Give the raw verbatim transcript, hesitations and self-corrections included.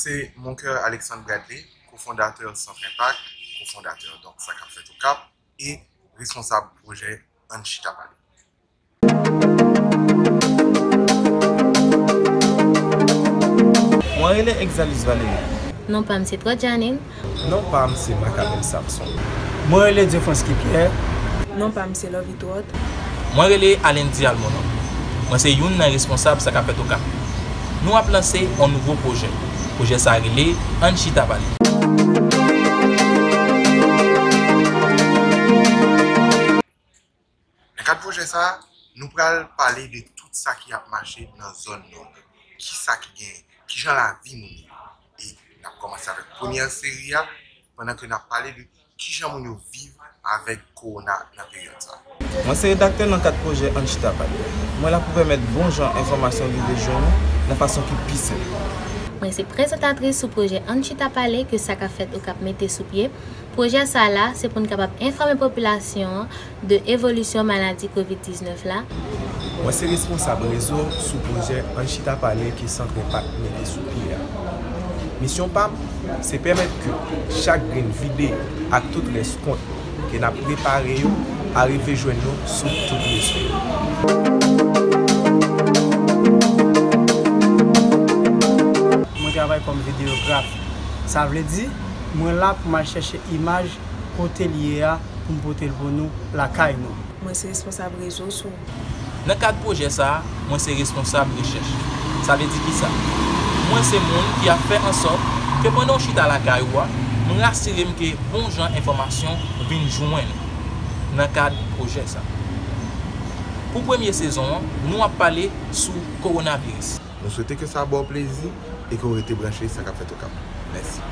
Se Moncoeur Alexandre Bradley, kofondatè Centre Impact, kofondatè, donk, Sa k ap fèt Okap, e responsab pwojè Ann Chita Pale. Mwen rele Exalus Valery. Non pa m se Trot Janine. Non pa m se Macabel Samson. Mwen rele Dieufonski Pierre. Non pa m se Lovie Trot. Mwen rele Alendi Almono. Mwen se youn nan responsab Sa k ap fèt Okap. Nou ap lanse yon nouvo pwojè. Pwojè sa a rele Ann Chita Pale. Nan kad pwojè sa a, nou pral pale de tout sa ki ap mache nan zòn nou an. Kisa ki genyen, kijan lavi moun ye. E n ap kòmanse avèk premyè seri a, pandan ke n ap pale de kijan moun yo viv avèk kowona nan peryòd sa a. Mwen se redaktè nan kad pwojè Ann Chita Pale. Mwen la pou pèmèt bon jan enfòmasyon rive jwenn ou nan fason ki pi senp. Mwen se prezantatris sou pwojè Ann Chita Pale ke Sa k ap fèt Okap mete sou pye. Pwojè sa a la, se pou n kapab enfòme popilasyon an de evolisyon maladi kovid diznèf la. Mwen se responsab rezo sou pwojè Ann Chita Pale ke Centre Impact mete sou pye a. Misyon pa m, se pèmèt ke chak grenn videyo ak tout rès kontni ke n ap prepare yo arive jwenn nou sou tout rezo yo. Mwen travay kòm videograf. Sa vle di, mwen la pou m al chèche imaj kote l ye a pou m pote l pou nou lakay nou. Mwen se responsab rezo sou. Nan kad pwojè sa a, mwen se responsab rechèch. Sa vle di kisa? Mwen se moun ki ap fè ansòt ke pandan w chita lakay ou a, m rasire m ke bon jan enfòmasyon vin jwenn ou nan kad pwojè sa a. Pou premye sezon an, nou ap pale sou kowonaviris. Nou swete ke sa ba w plezi e ke w rete branche Sa k ap fèt Okap. Mèsi.